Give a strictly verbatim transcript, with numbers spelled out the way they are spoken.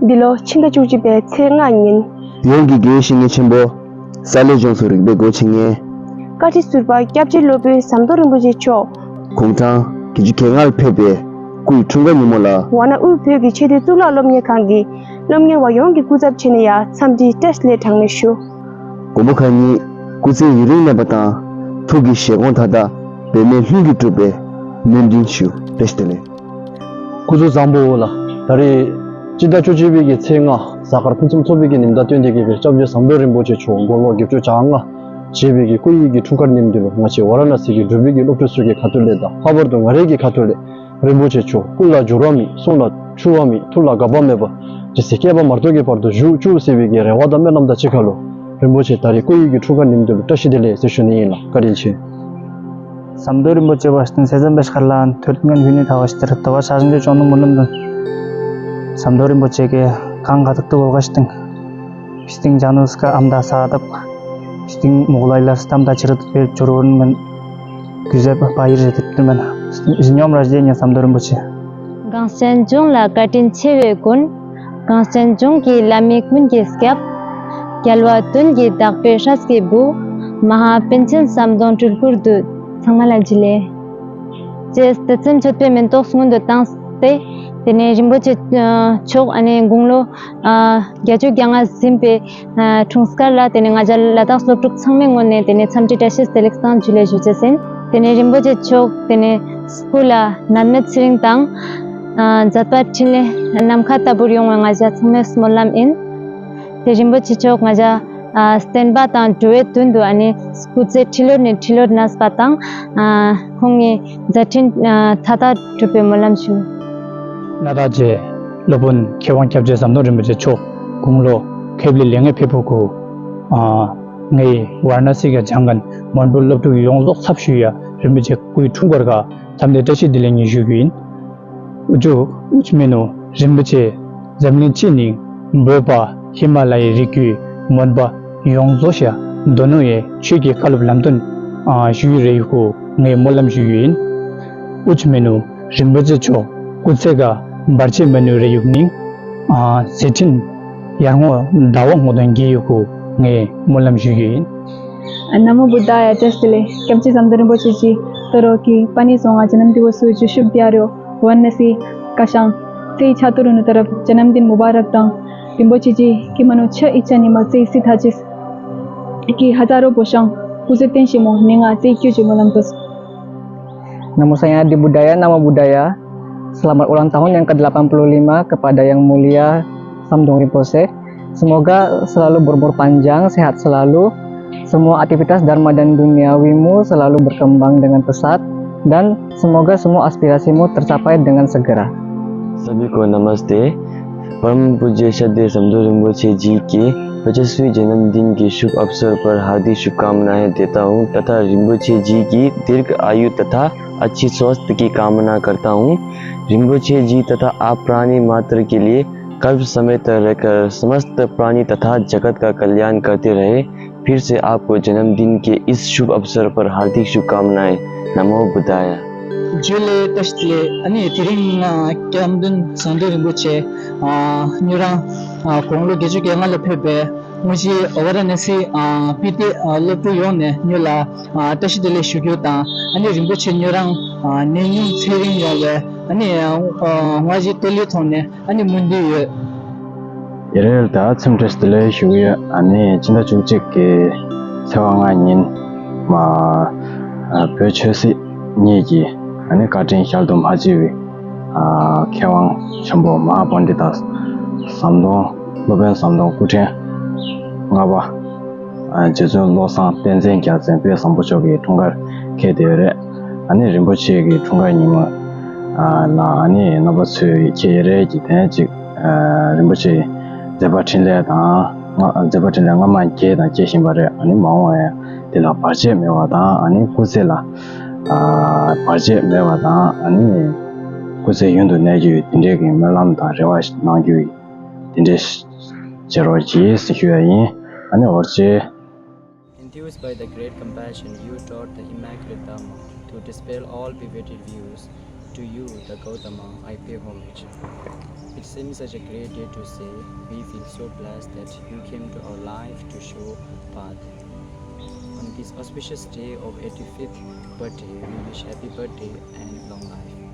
འདི་ལོ་ཕྱི་ཟླ་བཅུ་གཅིག་པའི་ཚེས་ལྔ་ཉིན། ཡོངས་ཀྱི་དགེ་བའི་བཤེས་གཉེན་ཆེན་པོ། ས་ལེ་ལྗོངས་སུ་རིག་པའི་སྒོ་ཕྱེ་མཁན། བཀའ་ཁྲི་ཟུར་པ་སྐྱབས་རྗེ་སློབ་དཔོན་ཟམ་གདོང་རིན་པོ་ཆེ་མཆོག་གུང་ཐང་བརྒྱད་ཅུ་གྱ་ལྔ་ལ་ཕེབས་པའི་སྐུའི་འཁྲུངས་སྐར་ཉིན་མོ་ལ། ཝཱ་ཎ་དབུས་བོད་ཀྱི་ཆེས་མཐོའི་གཙུག་ལག་སློབ་གཉེར་ཁང་གི་སློབ་གཉེར་བ་ཡོངས་ཀྱི་སྐུ་ཚབ་བྱས་ནས་ཡང་འཚམས་འདྲིའི་བཀྲ་ཤིས་བདེ་ལེགས་གྲངས་མེད་ཞུ། མགོན་པོ་མཁའ་འགྱུར་སྐུ་ཚེ་ཡུན་རིང་གནས་པ་དང་། ཐུགས་ཀྱི་བཞེད་དགོངས་མཐའ་དག་འབད་མེད་ལྷུན་གྱིས་གྲུབ་པའི་སྨོན་འདུན་ཞུ། བཀྲ་ཤིས་བདེ་ལེགས། སྐུ་གཟུགས་བཟང་པོ་ལགས། ད་རེས་སྤྱི་ཟླ་བཅུ་གཅིག་པའི་གི་ཚེས་ལྔ་གཟའ་སྐར་ཕུན་སུམ་ཚོགས་པའི་གི་ཉིན་མོ་དང་བསྟུན་ཏེ་གི་སྐྱབས་རྗེ་ཟམ་གདོང་རིན་པོ་ཆེ་མཆོག་དགུང་ལོ་བརྒྱད་ཅུ་གྱ་ལྔ་བཞེས་པའི་གི་སྐུ་ཡི་གི་འཁྲུངས་སྐར་ཉིན་དེ་ལ་ང་བཅས་ཝཱ་ར་ཎ་སི་གི་འབྲུག་པའི་གི་སློབ་ཕྲུག་ཚོ་གི་ཁ་ཐུག་ལས་དང་། ལྷག་པར་དུ་ང་རའི་གི་ཁ་ཐུག་ལས་རིན་པོ་ཆེ་མཆོག་སྐུ་ལ་འགྱུར་བ་མེད། གསུང་ལ་འཁྲུལ་བ་མེད། ཐུགས་ལ་འགག་པ་མེད་པ། ཇི་སྲིད་བསྐལ་པ་མ་གཏོགས་ཀྱི་བར་དུ་བཞུགས་བཅུག་ཟེར་བའི་གི་རེ་བ་དང་སྨོན་ལམ་དང་གཅིག་ཁར་ལུ། རིན་པོ་ཆེ་ད་རེས་སྐུ་ཡི་གི་འཁྲུངས་སྐར་ཉིན་མོ་དེ་ལ་བཀྲ་ཤིས་བདེ་ལེགས་ཟེར་ཞུ་ནི་ཨིན་ལགས། བཀའ་དྲིན་ཆེ། ཟམ་གདོང་རིན་པོ་ཆེ་བ་སྟེང་སེ་ཟམ་པའི་ཤར་ལ་ཐོད་ངན་ཡུན་ནི་ཐ་བ་ཤི་ཏེ་ར་ཐ་བ་ཤ་ཞིང་ཅོ་ནུ་མུ་ལམ་དུ། ཟམ་གདོང་རིན་པོ་ཆེ་གི་གང་ག་ཐུག་ཏུ་བོ་ག་ཤི་ཏིང་། ཤི་ཏིང་ཇ་ནུ་སི་ཀ་ཨམ་ད་ས་དབ། ཤི་ཏིང་མོག་ལ་ཡི་ལ་སི་ཏམ་ད་ཆི་ར་ཐུག་པེ་ཅོ་རོ་ནི་མན། གུ་ཟེ་པ་པ་ཡིར་ཟེ་ཐིབ་ཏུ་མན། ཟི་ཉོམ་ར་ཇེ་ཉ་ཟམ་གདོང་རིན་པོ་ཆེ། གངས་ཅན་ལྗོངས་ལ་བཀའ་དྲིན་ཆེ་བའི་མགོན། གངས་ཅན་ལྗོངས་ཀྱི་བླ་མའི་ཀུན་གྱི་སྐྱབས། རྒྱལ་བ་དོན་གྱི་བདག་པོའི་སྲས་ཀྱི་བུ། མ་ཧཱ་པཎ་ཆེན་ཟམ་གདོང་སྤྲུལ་སྐུར་འདུད། ཚང་མ་ལ་འཇུ་ལེ། ཅེས་ཏེ་སེམས་མཆོད་པའི་མེ་ཏོག་སྔོན་དུ་བཏང་སྟེ། དེ་ནས་རིན་པོ་ཆེ་མཆོག་ཨ་ནི་དགུང་ལོ་བརྒྱད་ཅུ་གྱ་ལྔ་ཟིན་པའི་འཁྲུངས་སྐར་ལ་དེ་ནས་ང་ཅག་ལ་དྭགས་སློབ་ཕྲུག་ཚང་མའི་ངོས་ནས་དེ་ནས་འཚམས་འདྲི་བཀྲ་ཤིས་བདེ་ལེགས་དང་འཇུ་ལེ་ཞུ་ཆེད་ཟིན། དེ་ནས་རིན་པོ་ཆེ་མཆོག་དེ་ནས་སྐུ་ལ་ནད་མེད་ཚེ་རིང་དང་། མཛད་པ་འཕྲིན་ལས་ནམ་མཁའ་ལྟ་བུར་ཡོང་བའི་ང་ཅག་ཚང་མའི་སྨོན་ལམ་ཡིན། དེ་རིན་པོ་ཆེ་མཆོག་ང་ཅག་བསྟན་པ་དང་འགྲོ་བའི་དོན་དུ་ཨ་ནི་སྐུ་ཚེ་ཁྲི་ལོ་ནས་ཁྲི་ལོར་གནས་པ་དང་། ཁོང་གི་མཛད་འཕྲིན་མཐའ་དག་འགྲུབ་པའི་སྨོན་ལམ་ཞུ། གནའ་བདག་རྗེ་སློབ་དཔོན་མཁས་དབང་སྐྱབས་རྗེ་ཟམ་གདོང་རིན་པོ་ཆེ་མཆོག་དགུང་ལོ་ཁེབ་ལི་ལེ་ལྔའི་ཕེབས་པོ་གུ། ངའི་ཝཱ་ར་ཎ་སི་ག་སྦྱང་མཁན་མོན་བུ་སློབ་ཕྲུག་ཡོངས་རྫོགས་ཚབ་ཞུ་ཡ་རིན་པོ་ཆེ་སྐུའི་འཁྲུངས་སྐར་ག་འཚམས་འདྲི་བཀྲ་ཤིས་བདེ་ལེགས་ཉིད་ཞུ་རྒྱུ་ཡིན། ཨུ་ཅུ་ཨུ་ཅུ་མེ་ནུ་རིན་པོ་ཆེ་འཛམ་གླིང་སྤྱི་ནི་བོད་པ་ཧི་མ་ལ་ཡའི་རི་རྒྱུད་མོན་པ་ཡོངས་རྫོགས་ཤ་དོ་ནུ་ཡའི་ཆོས་ཀྱི་བཀའ་སློབ་ལམ་སྟོན་ཞུ་ཡུལ་རེ་ཡུ་གུ་ངའི་སྨོན་ལམ་ཞུ་ཡུལ་ཡིན། ཨུ་ཅུ་མེ་ནུ་རིན་པོ་ཆེ་མཆོག་སྐུ་ཚེ་ག་བར་ཆད་མ་ནུ་རེ་ཡུག་ནིང་། མཛད་འཕྲིན་ཡར་ངོ་ཟླ་བ་ངོ་དང་རྒྱས་ཡུག་གུ་ངའི་སྨོན་ལམ་ཞུ་ཡུལ་ཡིན། ཨ། ན་མོ་བུདྡྷ་ཡ། བཀྲ་ཤིས་བདེ་ལེགས། སྐྱབས་རྗེ་ཟམ་གདོང་རིན་པོ་ཆེ་གིས་ད་རོགས་ཀྱི་པ་ནི་སོང་ང་ཇ་ནམ་དི་ཝ་སུ་ཇུ་ཤུབ་དི་ཡ་རོ་ཝཱ་ར་ཎ་སི་ཀ་ཤང་ཚེ་ཆ་ཏུ་རུ་ནུ་ཏ་རབ་ཇ་ནམ་དིན་མུ་བ་རག་དང་། རིན་པོ་ཆེ་གིས་ཀི་མ་ནུ་ཆ་ཨི་ཆ་ནི་མ་ཚེ་སི་ཐ་ཅིས་ཀྱི་ཧ་ཛ་རོ་བོ་ཤང་སྐུ་ཚེ་བརྟན་ཞིང་མོ་ནི་ང་ཚེ་སྐྱོ་ཅི་མོ་ལམ་ཏོས། Namo Sayang Adi Buddhaya, Namo Buddhaya. Selamat ulang tahun yang kedelapan puluh lima kepada Yang Mulia Samdong Rinpoche. Semoga selalu berumur panjang, sehat selalu. Semua aktivitas dharma dan duniawimu selalu berkembang dengan pesat. Dan semoga semua aspirasimu tercapai dengan segera. सभी को नमस्ते। परम पूज्य श्रद्धेय समदो रिम्पोछे जी के पचासवें जन्मदिन के शुभ अवसर पर हार्दिक शुभकामनाएं देता हूँ तथा रिम्पोछे जी की दीर्घ आयु तथा अच्छी स्वास्थ्य की कामना करता हूँ। रिम्पोछे जी तथा आप प्राणी मात्र के लिए कल्प समय तक रहकर समस्त प्राणी तथा जगत का कल्याण करते रहे। फिर से आपको जन्मदिन के इस शुभ अवसर पर हार्दिक शुभकामनाएं। नमो बुद्धाय। ཇུ་ལེ། བཀྲ་ཤིས་བདེ་ལེགས། ཨ་ནི་དེ་རིང་སྐྱབས་མགོན་ཟམ་གདོང་རིན་པོ་ཆེ་ཨ་ཉོ་རང་ཨ་དགུང་ལོ་བརྒྱད་ཅུ་གྱ་ལྔ་ལ་ཕེབས་པའི་དངོས་གཞི་ཝཱ་ར་ཎ་སི་ཨ་སྤི་ཏི་ཨ་སློབ་ཕྲུག་ཡོངས་ནས་ཉོ་ལ་ཨ་བཀྲ་ཤིས་བདེ་ལེགས་ཞུ་རྒྱུ་དང་། ཨ་ནི་རིན་པོ་ཆེ་ཉོ་རང་ཨ་ནད་ཉུང་ཚེ་རིང་ཡོང་བའི་ཨ་ནི་ཨ་དངོས་གཞི་ཏོ་ལི་ཐོག་ནས་ཨ་ནི་སྨོན་འདུན་ཡོད། ཡ་རེད། ད་འཚམས་འདྲི་བདེ་ལེགས་ཞུ་གི་ཡོད། ཨ་ནི་ཕྱི་ཟླ་བཅུ་གཅིག་གི་ཚེས་པ་ལྔ་ཉིན་མ་ཨ་བོད་ཆོས་སྲིད་གཉིས་ཀྱི་ཨ་ནི་བཀའ་དྲིན་ཞལ་དུ་མ་མཇལ་བའི་ཨ་མཁས་དབང་ཆེན་པོ་མ་ཧཱ་པཎྜི་ཏ་ཟམ་གདོང་སློབ་དཔོན་ཟམ་གདོང་སྐུ་ཕྲེང་ལྔ་པ། ཨ་རྗེ་བཙུན་བློ་བཟང་བསྟན་འཛིན་རྒྱལ་མཚན་དཔལ་བཟང་པོ་མཆོག་གི་འཁྲུངས་སྐར་འཁེལ་བསྡད་ཡོད་རེད། ཨ་ནི་རིན་པོ་ཆེ་གི་འཁྲུངས་སྐར་ཉིན་མོ་ཨ་ལ་ཨ་ནི་རྣམ་པ་ཚོས་ཁྱེད་ཡ་རེད་ཀྱི་དེ་ནས་ཅིག་ཨ་རིན་པོ་ཆེ་མཛད་པ་འཕྲིན་ལས་དང་མཛད་པ་འཕྲིན་ལས་སྔ་མ་རྒྱས་དང་རྒྱས་བཞིན་པ་རེད། ཨ་ནི་མ་འོངས་པ་ཡང་དེ་ལ་བར་ཆད་མེད་པ་དང་། ཨ་ནི་སྐུ་ཚེ་ལ་ཨ་བར་ཆད་མེད་པ་དང་། ཨ་ནི་སྐུ་ཚེ་ཡུན་དུ་གནས་རྒྱུ་ཡི་དེ་འདྲའི་གི་སྨོན་ལམ་དང་རེ་བ་གནང་རྒྱུ་ཡི་དེ་འདྲའི་བྱེད་རོགས་གྱིས་ཞུ་ཡ་ཡིན། ཨ་ནི་འོར་ཅེ། Enthused by the great compassion, you taught the Immaculate Dharma to dispel all perverted views. To you, the Gautama, I pay homage. It seems such a great day to say we feel so blessed that you came to our life to show path. On this auspicious day of eighty-fifth birthday, we wish happy birthday and long life.